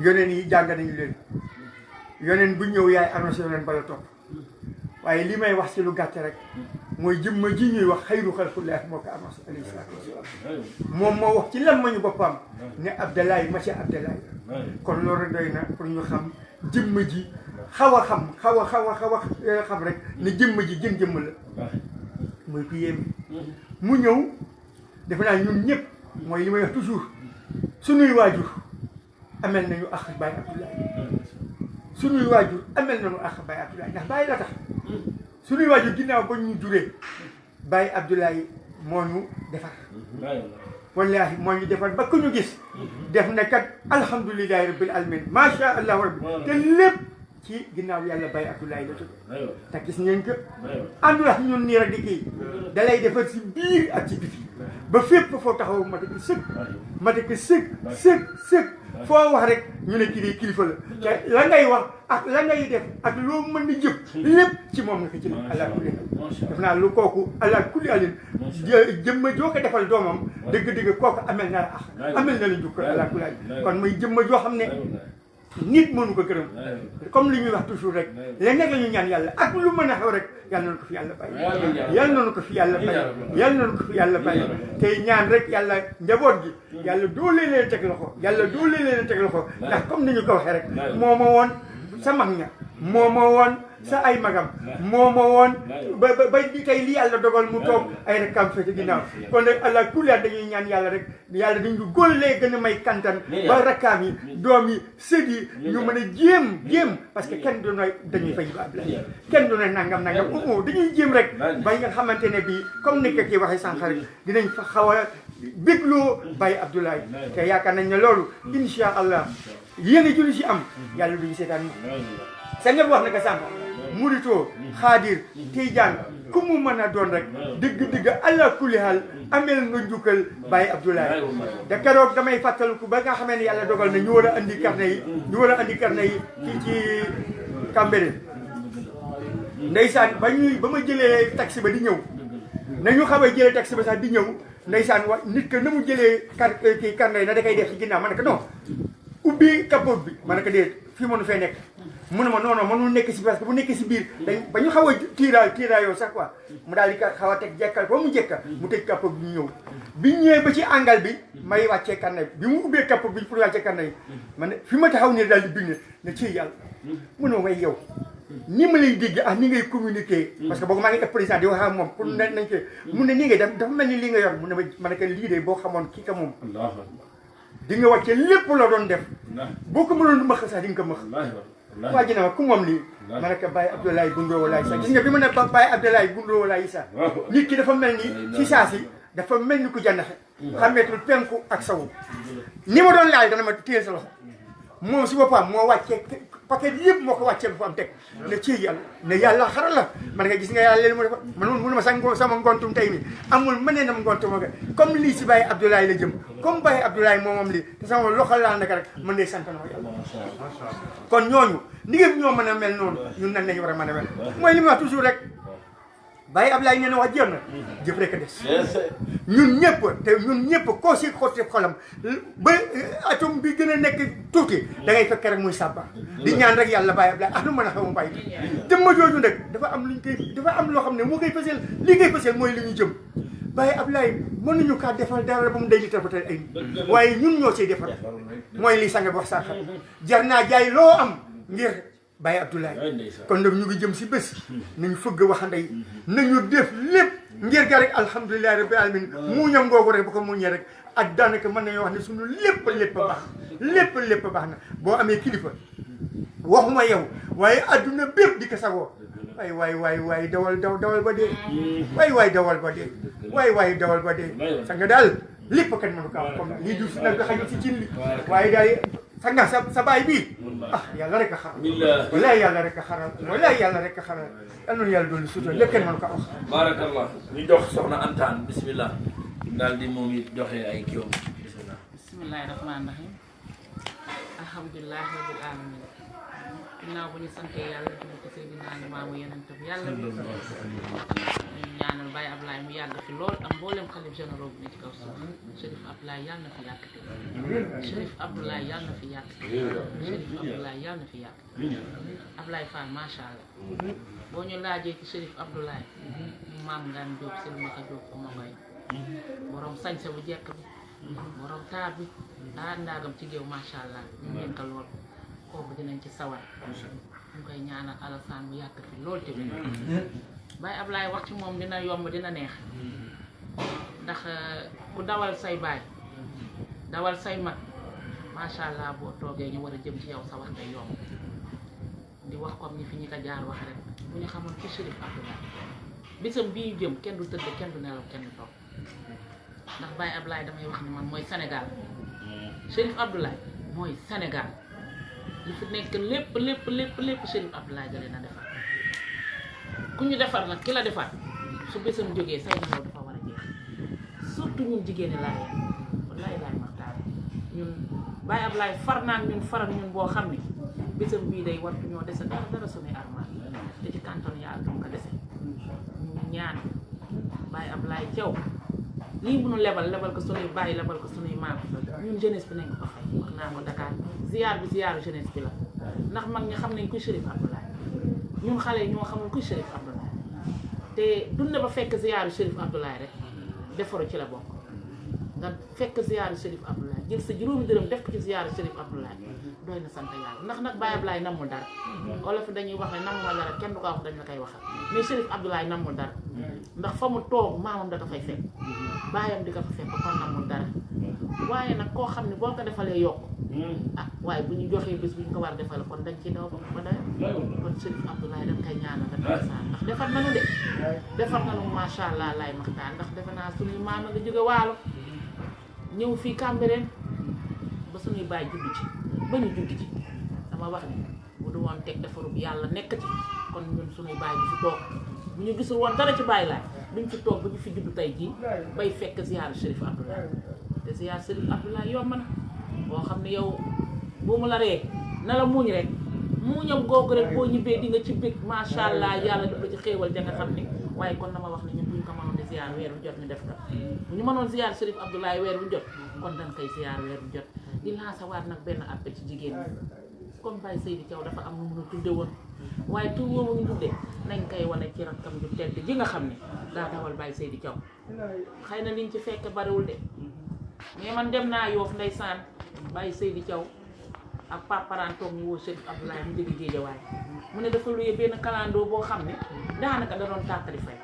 yoneen yi jàng nañu leen yoneen bu ñëw yaay annoncé yoneen bala topp waaye li may wax ci lu gàtt rek mooy jëmma ji ñuy wax xayru xalqullah moo ko annoncé alayhi salaatu wasalaam moom moo wax ci làmmiñu boppam ne Abdoulaye ma ci Abdoulaye kon loolu doy na pour ñu xam jëmma ji xaw a xam rek ne jëmma ji gën jëmm la mooy ku yéeme mu ñëw defe naa ñun ñëpp mooy li may wax toujours sunuy waajur amel nañu ak Baye Abdoulaye sunuy waajur amel nañu ak Baye Abdoulaye ndax Baye la tax sunuy waajur ginnaaw ba ñu juree Baye Abdoulaye moo ñu defar wallaahi moo ñu defar ba ku ñu gis def na kat alhamdulilahi rabbil alamin macha allah rabbi te lépp ci ginnaaw yàlla Baye Abdoulaye la tudd te gis ngeen que àndul ak ñun nii rek di kii da lay defar si biir ak ci biti ba fépp foo taxaw ma dëkk sëg foo wax rek ñu ne kii de kilifa la te la ngay wax ak la ngay def ak loo mën di jëf lépp ci moom nga ko jëlee allah kulli def naa lu kooku allah kulli alin jëmma joo ko defal doomam dëgg-dëgg kooku amel na la amel na la njukkal allah kulli alin kon muy jëmma joo xam ne nit mënu ko gërëm comme li ñuy wax toujours rek léegi nag la ñu ñaan yàlla ak lu mën a xew rek yàlla nañu ko fi yàlla bàyyi yàlla nañu ko fi yàlla bàyyi yàlla nañu ko fi yàlla bàyyi tey ñaan rek yàlla njaboot gi yàlla doole leen teg loxo yàlla doole leen teg loxo ndax comme ni ñu ko waxee rek moo ma woon sa mag ña moo ma woon sa ay magam moo ma woon ba tey li yàlla dogal mu toog ay rekkam fekk ginnaaw kon nag allah kulli dañuy ñaan yàlla rek yàlla dañu góollee gën a may kantan ba rakkaam yi doom yi sët yi ñu mën a jéem parce que kenn du ne dañuy fay ba Abdoulaye kenn du ne nangam dañuy jéem rek ba nga xamante ne bii comme ni ko kii waxee sànq rek dinañ fa xaw a bégloo Baye Abdoulaye te yaakaar nañ ne loolu insha allah yéen a julli si am yàlla duñu seetaan sa ñëpp wax na ko sànq Murito Xaadir Tijaan ku mu mën a doon rek dëgg allah kulli haal amel nga njukkal Baye Abdoulaye da keroog damay fàttaliku ba nga xamee ne yàlla dogal na ñu war a andi carnet yi ci Cambérène ndeysaan ba ma jëlee taxi ba di ñëw nañu xaw a jëlee taxi ba sax di ñëw ndeysaan nit que na mu jëlee carnet yi na da koy def ci ginnaaw ma ne ko non ubbi capot bi ma ne ko déet fii mënu fee nekk mu ne ma non mënul nekk si parce que bu nekkee si biir dañ ba ñu xaw a tiiraayoo sax quoi mu daal di xaw a teg jekkal ba mu jekka mu tëj capot bi ñu ñëw bi ñëwee ba ci angal bi may wàccee carnet bi mu ubbee capot bi pour wàccee carnet yi man ne fi ma taxaw nii daal di bind ne ci yàlla mu ne way yow ni ma lay dégg ni ngay communiquer parce que boobu maa ngi def président di wax ak moom pour nañ ko mu ne nii ngay def dafa mel ni li nga yor mu ne ma ne ko lii de boo xamoon kii ka moom di nga wàcce lépp la doon def boo ko mënoon mëx sax di nga ko mëx waa ji ne ma ku moom lii ma ne ko Baye Abdoulaye Bundoo Walaay Isa gis nga bi ma ne Baye Abdoulaye Bundoo Walaay Isa nit ki dafa mel ni ci saa si dafa mel ni ku jànnaxe xàmmeetul penku ak sawu ni ma doon laal dana ma téye sa loxo moom si boppam moo wàccee paquet yëpp moo ko wàccee ba fa am teg ne ci yàlla ne yàlla xaral la man nga gis nga yàlla leen mu defa man mënu ma sama ngontum tey mi amul mënee nam ngontum nga comme lii si Baye Abdoulaye la jëm comme Baye Abdoulaye moom lii te sama loxo laal naka rek mën day sant na yàlla kon ñooñu ni ngeen ñoo mën a mel noonu ñun nan nañu war a mën a mel mooy li ma wax toujours rek Baye Abdoulaye nee na wax jéem na jëf rek a des ñun ñëpp koo si xotti xolam ba atom bi gën a nekk tuuti da ngay fekk rek muy sàbba di ñaan rek yàlla Baye Abdoulaye lu mën a xew mu bàyyi jëmma jooju nag dafa am loo xam ne moo koy fësal li ngay fësal mooy li ñu jëm Baye Abdoulaye mënuñu kaa defal dara ba mu day li tafatal ay waaye ñun ñoo ciy defal mooy li sanga wax sànq jar naa jaay loo am ngir Baye Abdoulaye kon nag ñu ngi jëm si bés nañu fëgg waxande yi nañu def lépp ngir ga rek alhamdulilahi rabbil alamin muuñam ngoogu rek bu ko muñee rek ak daanaka mën nañoo wax ne suñu lépp baax lépp baax na boo amee kilifa waxuma yow waaye adduna bépp di ko sagoo waay dawal ba dee waay dawal ba dee waay dawal ba dee sa nga daal lépp kan mënu ko am comme lii du si nag xajul si cin li waaye daal sa nga sa baay bii yàlla rek a xaral walaay yàlla rek a xaral yal noonu yàlla doolu sutura lépp kenn mënu ko wax barakallah ñu jox soxna Antaan bismillah daal di moom it joxe ay kiwam bismillahi rahmaani rahim alhamdulilahi rabbil alamin ginnaaw bu ñu santee yàlla dina ko Seydina maamu yeneen tam yàlla bi ñu ñaanal Baye Abdoulaye mu yàgg fi lool ak mboolem xalif généraux bi ne ci kaw suuf Chérif Abdoulaye yàlla na fi yàgg te Chérif Abdoulaye yàlla na fi yàgg Chérif Abdoulaye yàlla na fi yàgg Abdoulaye Fall macha allah boo ñu laajee ci Chérif Abdoulaye maam ngaan Diop Silmaka Diop Ouma Mbaye borom sañse bu jekk bi borom taar bi ndaagam ci géew macha allah ñu nekk lool kooku dinañ ci sawar ñu koy ñaanal Alassane bu yàgg fi lool tamit Baye Abdoulaye wax ci moom dina yomb dina neex ndax ku dawal say baay dawal say mag macha allah boo toogee ñu war a jëm ci yow sa wax day yomb di wax comme ni fi ñi ko jaar wax rek bu ñu xamoon ci Chérif Abdoulaye bisam bii jëm kenn du tëdd kenn du nelaw kenn du toog ndax Baye Abdoulaye damay wax ni man mooy Sénégal Chérif Abdoulaye mooy Sénégal li fi nekk lépp Chérif Abdoulaye da leen a defar ku ñu defar nag ki la defar su bésam jógee say nelaw dafa war a jeex surtout ñun jigéen ñi laay wallaay laay maxtaan ñun Baye Abdoulaye far naan ñun faral ñun boo xam ne bésam bii day wartu ñoo dese dara suñuy armaan te ci kanton yaa dum ko dese ñu ñaan Baye Abdoulaye Thiaw lii bu nu lebal ko sunuy bàyyi lebal ko sunuy maam ñun jeunesse bi nañ ko fay wax naa ko Dakar ziar bi ziyaaru jeunesse bi la ndax mag ñi xam nañ kuy Chérif Abdoulaye ñun xale yi ñoo xamul kuy Chérif Abdoulaye te dund ba fekk ziyaaru Chérif Abdoulaye rek defaru ci la bokk nga fekk ziyaaru Chérif Abdoulaye jël sa juróomi dërëm def ko ci ziyaaru Chérif Abdoulaye doy na sant yàlla ndax nag Baye Abdoulaye namul dara wala fi dañuy wax ne namuma dara kenn du ko wax dañ la koy waxal mais Chérif Abdoulaye namul dara ndax fa mu toog maamam da ko fay fekk baayam di ko fa fekk kon namul dara waaye nag koo xam ne boo ko defalee yokk ah waaye bu ñu joxee bés bu ñu ko war a defal kon dañ ci daw ba day kon Chérif Abdoulaye dañ koy ñaanal rek ndax defar nañu de defar nañu macha allah lay maxtaan ndax defe naa suñuy maam nga jóge waalo ñëw fii Cambérène ba suñuy baay judd ci ba ñu judd ci dama wax ni bu du woon teg defarub yàlla nekk ci kon ñun suñuy baay bi fi toog bu ñu gisul woon dara ci Baye Laay duñ fi toog ba ñu fi judd tey jii bay fekk ziar Chérif Abdoulaye te ziar Chérif Abdoulaye yomb na boo xam ne yow boo mu la ree na la muñ rek muñam googu rek boo ñibbee di nga ci bég macha allah yàlla def la ci xéewal ja nga xam ni waaye kon dama wax ne ñun buñ ko mënoon di ziar weer bu jot ñu def ko bu ñu mënoon ziar Chérif Abdoulaye weer bu jot kon dañ koy ziar weer bu jot di lancer waat nag benn appel ci jigéen ñi comme Baye Seydi Thiaw dafa am nu mun a tudde woon waaye tur woowu ñu tudde nañ koy wane ci rakkam ju tedd ji nga xam ne daa dawal Baye Seydi Thiaw xëy na liñ ci fekk bariwul de mais man dem naa Yoof ndeysaan Baye Seydi Thiaw ak paparaan toog ñu woo Chérif Abdoulaye mu jóge Géejawaay mu ne dafa luyee benn kalandoo boo xam ne daanaka da doon tàkkali fay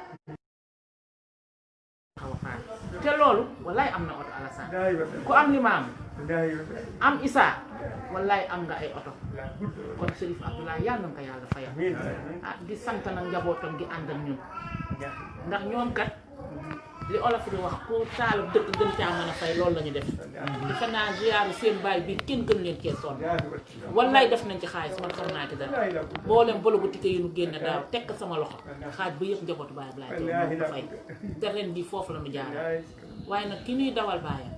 xaw a faal te loolu wallaay am na oto Alassane ku am limaam am Issa wallaay am nga ay oto kon Chérif Abdoulaye yàlla na ko yàlla fayal ah di sant nag njabootam gi ànd ak ñun ndax ñoom kat li olof di wax ku taalu dëkk gën caa mën a fay loolu la ñu def defe naa ziyaaru seen baay bi kenn gën leen cee sonn wallaay def nañ ci xaalis man xam naa ci dara mboolem bologu tike yi nu génne daaw tekk sama loxo xaaj ba yëpp njabootu Baye Abdoulaye moo ko fay te ren bi foofu la ñu jaare waaye nag ki ñuy dawal baayam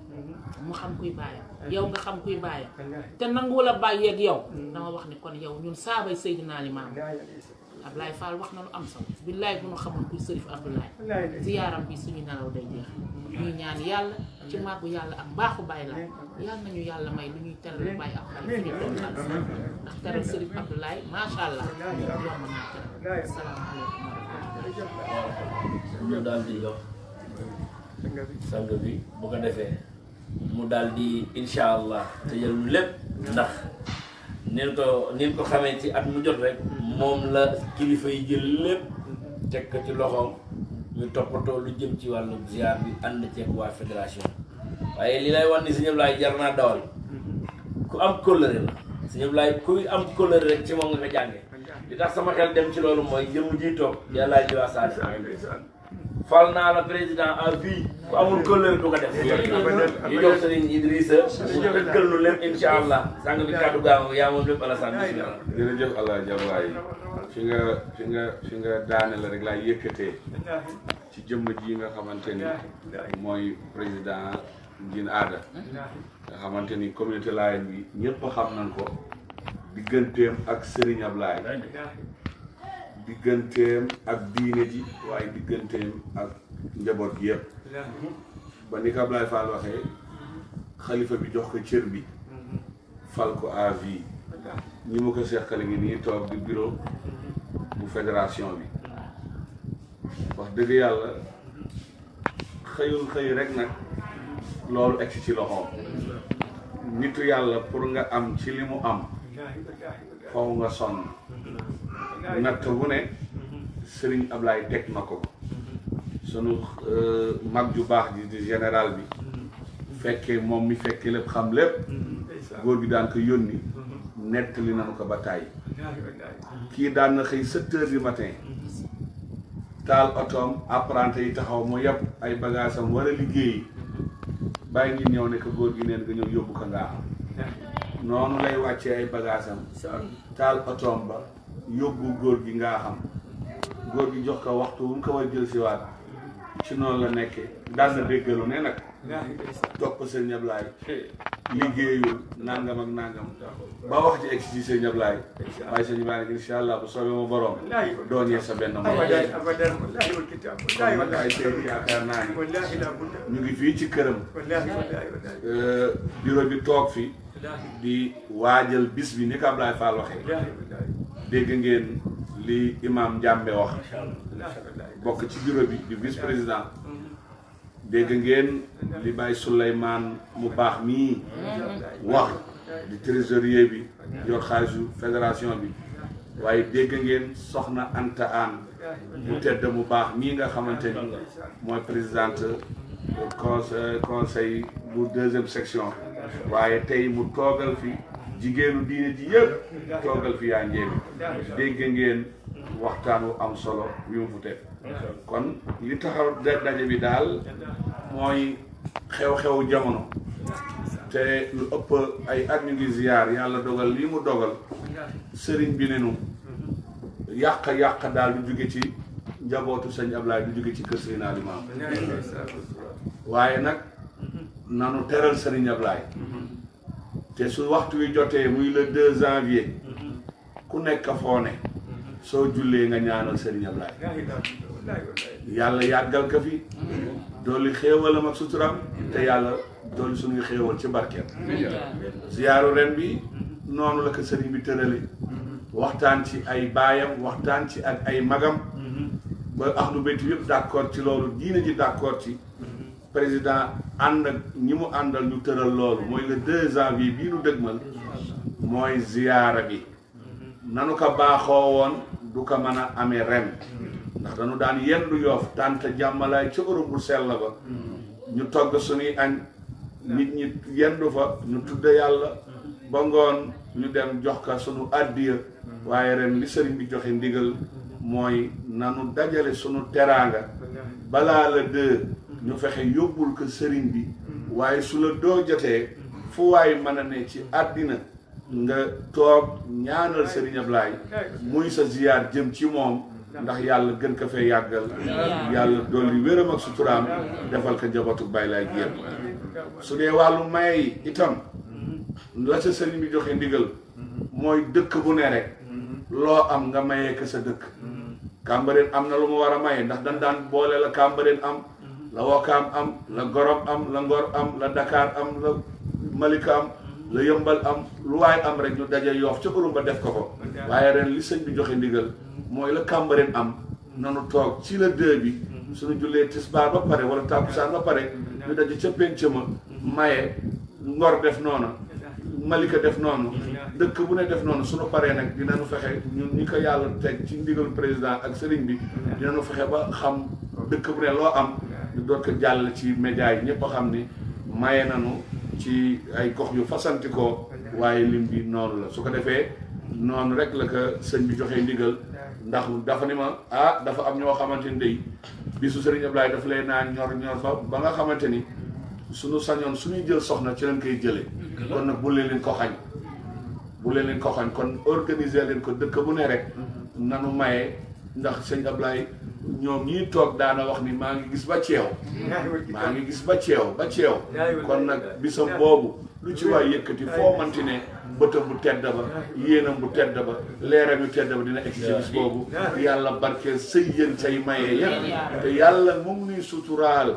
mu xam kuy baayam yow nga xam kuy baayam te nangu la bàyyeeg yow dama wax ni kon yow ñun saabay Seydina Limaamu Ablaye Fall wax na lu am solo billaay bu ñu xamoon kuy Chérif Abdoulaye ziyaaram bi suñu nelaw day jeex ñuy ñaan yàlla ci màggu yàlla ak baaxu Baye Laay yàlla nañu yàlla may lu ñuy teral Baye Abdoulaye fi ñu toll ndax teral Chérif Abdoulaye macha allah yomb naa teral salaamaaleykum wa rahmatulah. ñu daal di jox sang bi bu ko defee mu daal di incha allah te jël lépp ndax nin ko xamee ci at mu jot rek moom la kilifa yi jël lépp teg ko ci loxoom ñu toppatoo lu jëm ci wàllu ziar bi ànd ceeg waa fédération waaye li lay wax ni Sëñ Ablaye jar naa dawal ku am kóllëre la Sëñ Ablaye kuy am kóllëre rek ci moom nga ko jànge li tax sama xel dem ci loolu mooy jëmm ji toog yàllaa ji waa Sadio fal naa la président à vie ku amul kóllëre du ko def ñu jox Serigne Idrissa mu dëggal nu lépp incha allah sàng bi kàddu gaa yaa moom lépp Alassane bismillah. jërëjëf Alaaji Ablaye fi nga daane la rek laay yëkkatee ci jëmm ji nga xamante ni mooy président Ngin Aada nga xamante ni communauté Layène bi ñëpp xam nañ ko digganteem ak Serigne Ablaye digganteem ak diine ji waaye digganteem ak njaboot gi yëpp ba ni ko Ablaye Fall waxee xalifa bi jox ko cër bi fal ko à vie ñi ma ko seqale ngi nii toog di bureau bu fédération bi wax dëgg yàlla xëyul xëy rek nag loolu egsi ci loxoom nitu yàlla pour nga am ci li mu am faw nga sonn natt bu ne Serigne Ablaye teg na ko sunu mag ju baax ji di général bi fekkee moom mi fekkee lépp xam lépp góor gi daan ko yónni nettali nañu ko ba tàyyi kii daan na xëy 7 heures du matin taal otoom apprenti yi taxaw mu yàpp ay bagages am war a liggéeyi bàyyi ngi ñëw ne ko góor gi neen nga ñëw yóbbu ko ngaa am noonu lay wàccee ay bagaasam taal otoom ba yóbbu góor gi ngaa xam góor gi jox ko waxtu wu mu ko war jël si waat ci noonu la nekkee daan na déggalu ne nag topp sëñ Ablaye liggéeyul nangam ak nangam ba wax ci egg si sëñ Ablaye waaye sëñ Ablaye incha allah bu soobee ma borom doonee sa benn moom nag ay seen yaakaar naa ni ñu ngi fii ci këram bureau bi toog fi di waajal bis bi ni ko Ablaye Fall waxee dégg ngeen li imam Njàmbe wax bokk ci bureau bi di vice président dégg ngeen li Baye Souleymane mu baax mii wax di trésorier bi yor xaalisu fédération bi waaye dégg ngeen soxna Anta Aan mu tedd mu baax mii nga xamante ni mooy présidente conseil bu 2e section waaye tey mu toogal fi jigéenu diine ji yëpp toogal fi yaa njéemi dégg ngeen waxtaan wu am solo wi mu fu teg kon li taxaw daje bi daal mooy xew-xewu jamono te lu ëpp ay at ñu ngi ziyaar yàlla dogal lii mu dogal sëriñ bi ne nu yàq daal du jóge ci njabootu sëñ Ablaye du jóge ci kër Seydina Limaamu waaye nag nanu teral sëriñ Ablaye te su waxtu wi jotee muy le 2 janvier ku nekk foo ne soo jullee nga ñaanal sëriñ Ablaye yàlla yàggal ka fi dooli xéewalam ak suturam te yàlla dooli suñuy xéewal ci barkeem ziyaaru ren bi noonu la ko sëriñ bi tërale waxtaan ci ay baayam waxtaan ci ak ay magam ba ahlu bayti yëpp d'accord ci loolu diine ji d'accord ci président ànd ak ñi mu àndal ñu tëral loolu mooy le 2 janvier bii nu dëgmal mooy ziyaara bi nanu ko baaxoo woon du ko mën a amee ren ndax dañu daan yendu Yoof tànta jàmmalaay ca Europe bu sell ba ñu togg suñuy añ nit ñi yendu fa ñu tudde yàlla ba ngoon ñu dem jox ko suñu àddiya waaye ren li sëriñ bi joxe ndigal mooy nanu dajale suñu teraanga balaa la 2 ñu fexe yóbbul ko sëriñ bi waaye su la doo jotee fu waay mën a ne ci àddina nga toog ñaanal sëriñ Ablaye muy sa ziyaar jëm ci moom ndax yàlla gën ko fee yàggal yàlla dolli wéram ak suturaam defal ko njabootu Baay Laay gi yëpp su dee wàllu maye yi itam la sa sëriñ bi joxe ndigal mooy dëkk bu ne rek loo am nga mayee ko sa dëkk Cambérène am na lu mu war a maye ndax dañ daan boole la Cambérène am la Wakaam am la Gorom am la Ngor am la Dakar am la Malika am la Yëmbal am lu waay am rek ñu daje Yoof ca Urumba def ko ko waaye ren li sëñ bi joxe ndigal mooy la Cambérène am nanu toog ci la 2 bi suñu jullee tisbaar ba pare wala tàkkusaan ba pare ñu daje ca pénc ma maye Ngor def noonu Malika def noonu dëkk bu ne def noonu suñu paree nag dinañu fexe ñun ñi ko yàlla teg ci ndigal président ak sëriñ bi dinañu fexe ba xam dëkk bu ne loo am ñu doon ko jàll ci média yi ñëpp a xam ni maye nañu ci ay gox yu fasantikoo waaye lim bi noonu la su ko defee noonu rek la ko sëñ bi joxee ndigal ndax dafa ni ma dafa am ñoo xamante ni day bisu sëriñ Ablaye daf lay naan ñor ba nga xamante ni suñu sañoon suñuy jël soxna ci leen koy jëlee kon nag bu leen ko xañ kon organiser leen ko dëkk bu ne rek nanu maye ndax sëñ Ablaye ñoom ñii toog daana wax ni maa ngi gis ba ceew kon nag bisam boobu lu ci waay yëkkati foo manti ne bëtam bu tedd ba yéenam bu tedd ba leeram yu tedd ba dina egg ci bis boobu yàlla barkeel sëy yéen say maye yëpp te yàlla mu ngi nuy suturaal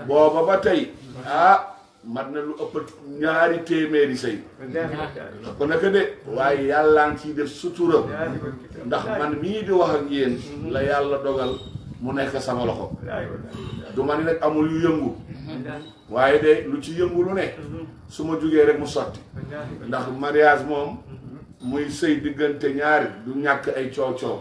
booba ba tey mat na lu ëpp 2 téeméeri sëy ko naka de waaye yàllaan ciy def sutura ndax man mii di wax ak yéen la yàlla dogal mu nekk sama loxo du ma ni nag amul yu yëngu waaye de lu ci yëngu lu ne su ma jugee rek mu sotti ndax mariage moom muy sëy diggante ñaari du ñàkk ay coow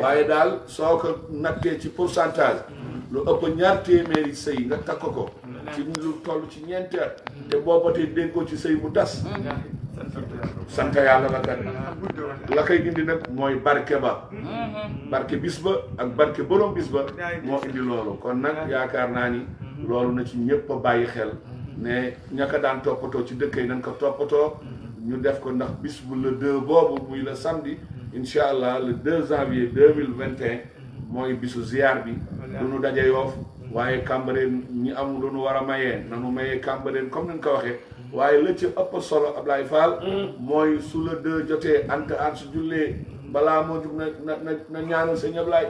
waaye daal soo ko nattee ci pourcentage lu ëpp 2 téeméeri sëy nga takk ko ci lu toll ci 4 at te booba tey dénkoo ci sëy bu tas sant yàlla la kat la koy indi nag mooy barke bis ba ak barke borom bis ba moo indi loolu kon nag yaakaar naa ni loolu na ci ñëpp a bàyyi xel ne ña ko daan toppatoo ci dëkk yi nañ ko toppatoo ñu def ko ndax bis bu le 2 boobu muy le samedi incha allah le 2 janvier 2021 mooy bisu ziar bi du nu daje Yoff waaye Cambérène ñi am lu nu war a mayee nanu mayee Cambérène comme ni nga ko waxee waaye la ci ëpp solo Ablaye Fall mooy su le 2 jotee anta an su jullee balaa moo jug na ñaanal sëñ Ablaye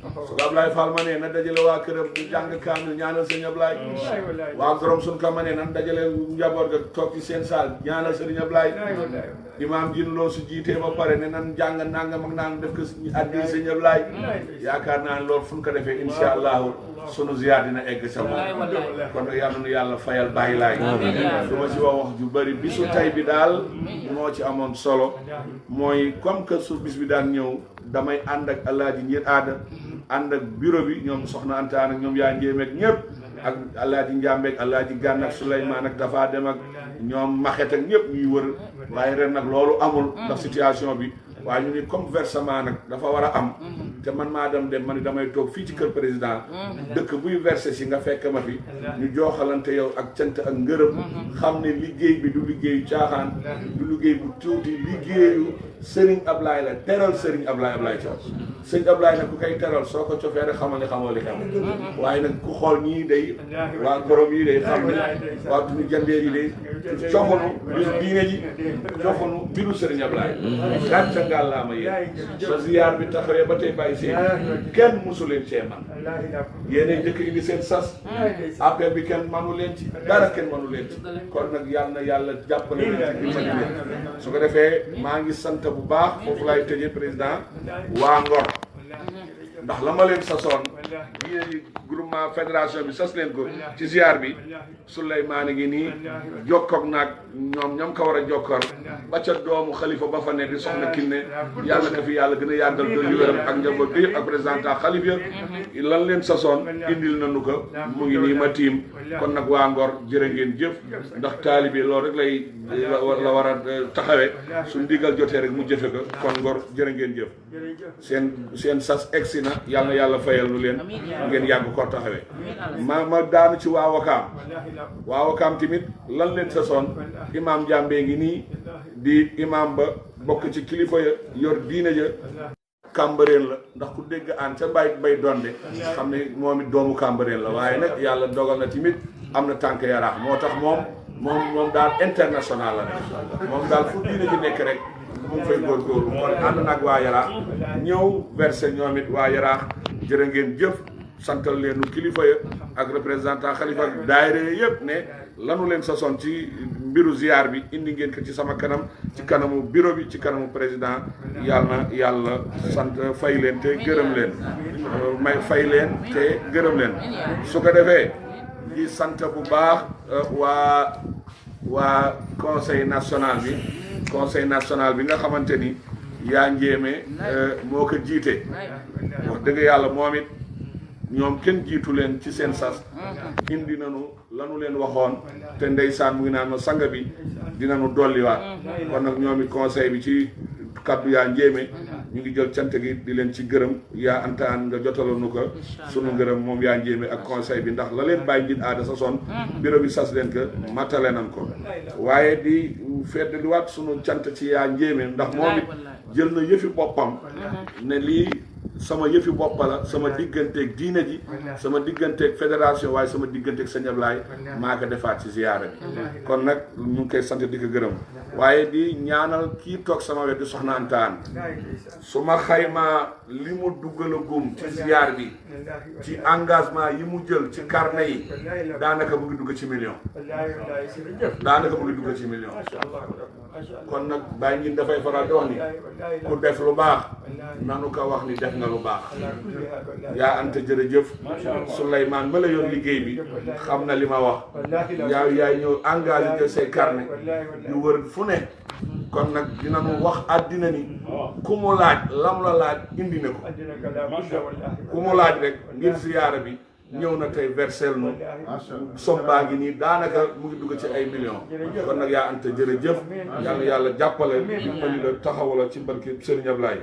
su ko Ablaye Fall ma ne na dajale waa këram di jàng kaamil ñaanal sëñ Ablaye waa gorom suñ ko ma ne nan dajale njaboot ga toog ci seen saal ñaanal sëñ Ablaye imaam jin loo su jiitee ba pare ne nan jàng nangam ak naan def ko addi sëñ Ablaye yaakaar naa ne loolu fu ñu ko defee insha allahu sunu ziyaar dina egg sa moom kon nag yal na nu yàlla fayal bàyyi laay du ma ci wax ju bëri bisu tay bi daal moo ci amoon solo mooy comme que su bis bi daan ñëw damay ànd ak alaaji ngir aada ànd ak bureau bi ñoom soxna Anta ak ñoom yaa njéemeeg ñëpp ak alaaji Njàmbeeg alaaji Gànn ak Souleymane ak Tafa Dem ak ñoom maxet ak ñëpp ñuy wër waaye ren nag loolu amul ndax situation bi waaye ñu ni comme versement nag dafa war a am te man maa dem ma ni damay toog fii ci kër président dëkk buy versé si nga fekk ma fi ñu jooxalante yow ak cant ak ngërëm xam ne liggéey bi du liggéeyu caaxaan du liggéey bu tuuti liggéeyu Serigne Ablaye la teral Serigne Ablaye Thiaw Serigne Ablaye nag ku koy teral soo ko cofee rek xamal ne xamoo li xam waaye nag ku xool ñii day waa gorom yi day xam ne waa tuñu jandeer yi day cofanu bisu diine ji cofanu biru Serigne Ablaye gàcca ngàllaama yéen sa ziyaar bi taxawee ba tey bàyyi seen kenn musu leen cee man yéenay njëkk indi seen sas affaire bi kenn manu leen ci dara kenn manu leen ci kon nag yàlla na yàlla jàppale leen ci dimbali leen su ko defee maa ngi sant bu baax foofu laay tëjee président waa Ngor ndax la ma leen sasoon yéen groupement fédération bi sas leen ko ci ziar bi Souleymane ngi nii jokkoog naag ñoom ko war a jokkoor ba ca doomu xalifa ba fa ne di soxna Kiné yàlla na fi yàlla gën a yàggal dolli wéram ak njaboot bi ak présentant xalifa ya lan leen sasoon indil nañu ko mu ngi nii ma tiim kon nag waa Ngor jërë ngeen jëf ndax taalibe loolu rek lay la war a taxawee su ndigal jotee rek mu jëfe ko kon Ngor jërë ngeen jëf seen sas egsi na yàlla na yàlla fayal nu leen ngeen yàgg ko taxawee ma daanu ci waa Wakaam tamit lan leen sasoon imaam Njàmbee ngi nii di imaam ba bokk ci kilifa ya yor diine ja Cambérène la ndax ku dégg aan ca bay donde xam ne moom it doomu Cambérène la waaye nag yàlla dogal na tamit am na tànk yaraax moo tax moom daal international la moom daal fu diine ji nekk rek mu ngi fay góorgóorlu kon ànd nag waa yaraax ñëw versé ñoom it waa yaraax jërë ngeen jëf santal leenu kilifa ya ak représentant xalifa ak daayira yëpp ne lanu leen sasoon ci mbiru ziar bi indi ngeen ko ci sama kanam ci kanamu bureau bi ci kanamu président yàlla sant fay leen te gërëm leen fay leen te gërëm leen su ko defee di sant bu baax waa conseil national bi nga xamante ni yaa njéeme moo ko jiite wax dëgg yàlla moom it ñoom kenn jiitu leen ci seen sas indi nañu lanu leen waxoon te ndeysaan mu ngi naan ma sanga bi dinañu dolliwaat kon nag ñoom it conseil bi ci kaddu yaa njéeme ñu ngi jël cant gi di leen ci gërëm yaa antaan nga jotaloonu ko sunu ngërëm moom yaa njéeme ak conseil bi ndax la leen bàyyi njiit aada sasoon bureau bi sas leen ko matale nañ ko waaye di feddaliwaat sunu cant ci yaa njéeme ndax moom it jël na yëfi boppam ne lii sama yëfi bopp la sama digganteeg diine ji sama digganteeg fédération waaye sama digganteeg sëñ Ablaye maa ko defaat ci ziyaara bi kon nag ñu ngi koy sant di ko gërëm waaye di ñaanal kii toog sama wet di soxna Antaan su ma xaymaa li mu duggalagum ci ziyaar bi ci engagement yi mu jël ci carnet yi daanaka mu ngi dugg ci million kon nag bàyyi ngi dafay faral di wax ni ku def lu baax nanu ko wax ni def nga lu baax yaa anta jërëjëf Souleymane ma la yor liggéey bi xam na li ma wax yaay ñëw engagé jël say carnet yu wër fu ne kon nag dinañu wax àddina ni ku mu laaj lam la laaj indi na ko ku mu laaj rek ngir ziyaara bi ñëw na tey versel nu som baa ngi nii daanaka mu ngi dugg ci ay millions kon nag yaa anta jërëjëf yàlla jàppale dimbali la taxawala ci barke Serigne Ablaye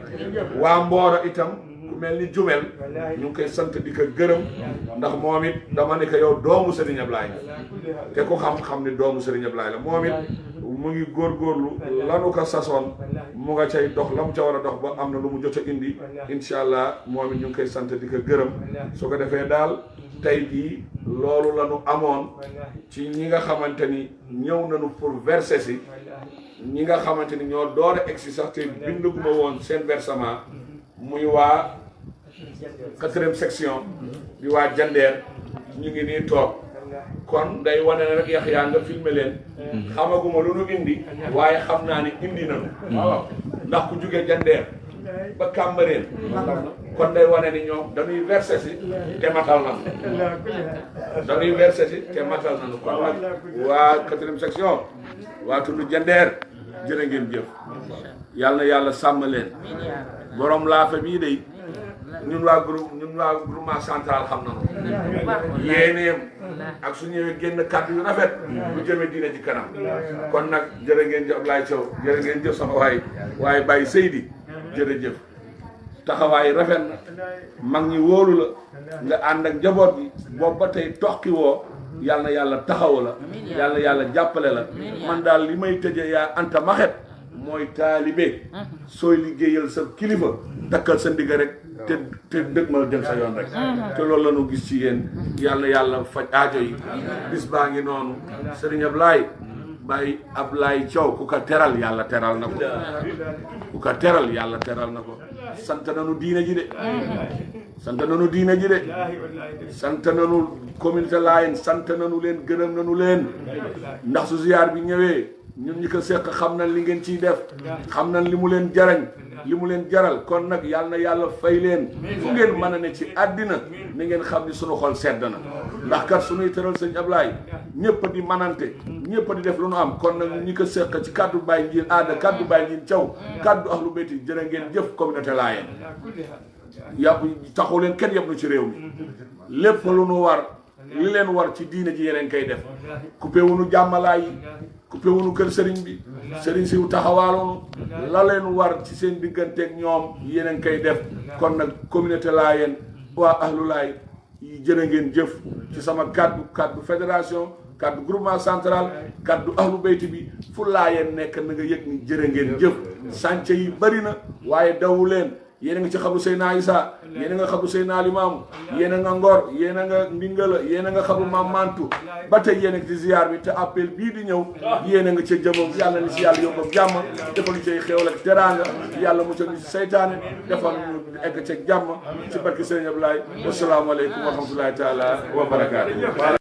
waa Mboora itam ku mel ni Jumel ñu ngi koy sant di ko gërëm ndax moom it dama ne ko yow doomu Serigne Ablaye te ku xam-xam ni doomu Serigne Ablaye la moom it mu ngi góorgóorlu lanu ko sasoon mu nga cay dox la mu ca war a dox ba am na lu mu jot a indi incha allah moom it ñu ngi koy sant di ko gërëm su ko defee daal tey jii loolu la ñu amoon ci ñi nga xamante ni ñëw nañu pour verser si ñi nga xamante ni ñoo door a egsi sax te binduguma woon seen versement muy waa 4e section di waa Jandeer ñu ngi nii toog kon day wane ne rek Yaxya nga filmer leen xamaguma lu nu indi waaye xam naa ni indi nañu waaw ndax ku jóge Jandeer ba Cambérène kon day wane ni ñoom dañuy verser si te matal na dañuy verser si te matal nañu kon nag waa 4e section waa tudd Jandeer jërë ngeen jëf yàlla na yàlla sàmm leen borom laafa bii day ñun waa groupement central xam nañu yéeneem ak su ñëwee génn kàddu yu rafet bu jëmee diine ci kanam kon nag jërë ngeen jëf Ablaye Thiaw jërë ngeen jëf sama waaye Baye Seydi jërëjëf taxawaay rafet na mag ñi wóolu la nga ànd ak njaboot gi boobu ba tey toqi woo yàlla na yàlla taxawu la yàlla na yàlla jàppale la man daal li may tëjee yaa Anta Maxet mooy taalibe sooy liggéeyal sa kilifa takkal sa ndigga rek te dëgg ma dem sa yoon rek te loolu la ñu gis ci yéen yàlla na yàlla faj aajo yi bis baa ngi noonu Serigne Baye Ablaye Thiaw ku ko teral yàlla teral na ko ku ko teral yàlla teral na ko sant nañu diine ji de sant nañu diine ji de sant nañu communauté Layène sant nañu leen gërëm nañu leen ndax su ziyaar bi ñëwee ñun ñi ko seq xam nañ li ngeen ciy def xam nañ li mu leen jarañ li mu leen jaral kon nag yàlla na yàlla fay leen fu ngeen mën a ne ci àddina ni ngeen xam ni sunu xol sedd na ndax kat sunuy tëral sëñ Ablaye ñëpp di manante ñëpp di def lu nu am kon nag ñi ko seq ci kaddu Baye Ndiine aada kaddu Baye Ndiine Thiaw kaddu ahlu bayti jërë ngeen jëf communauté Layène yàpp taxu leen kenn yëpp nu ci réew mi lépp lu nu war li leen war ci diine ji yeneen koy def coupé wuñu jàmmalaay yi coupé wuñu kër sëriñ bi sëriñ si taxawaaloonu la leen war ci seen digganteeg ñoom yeneen koy def kon nag communauté Layène waa ahlu laay yi jërë ngeen jëf ci sama kaddu fédération kaddu groupement central kaddu ahlu bayti bi fu Layène nekk na nga yëg ni jërë ngeen jëf sànce yi bari na waaye dawu leen yéen a nga ci xabru Seydina Issa yéen a nga xabru Seydina Limaamu yéen a nga Ngor yéen a nga Ndingala yéen a nga xabru Maam Mantu ba tey yéen a ngi ci ziar bi te appel bii di ñëw yéen a nga ca jëmam yàlla ni si yàlla yóbbu ak jàmm defal ñu cay xéewal ak teraanga yàlla mu ñu seytaane defal ñu egg ca jàmm ci barke Sëriñ Ablaye wasalaamaaleykum wa rahmatullahi taala wa barakaatu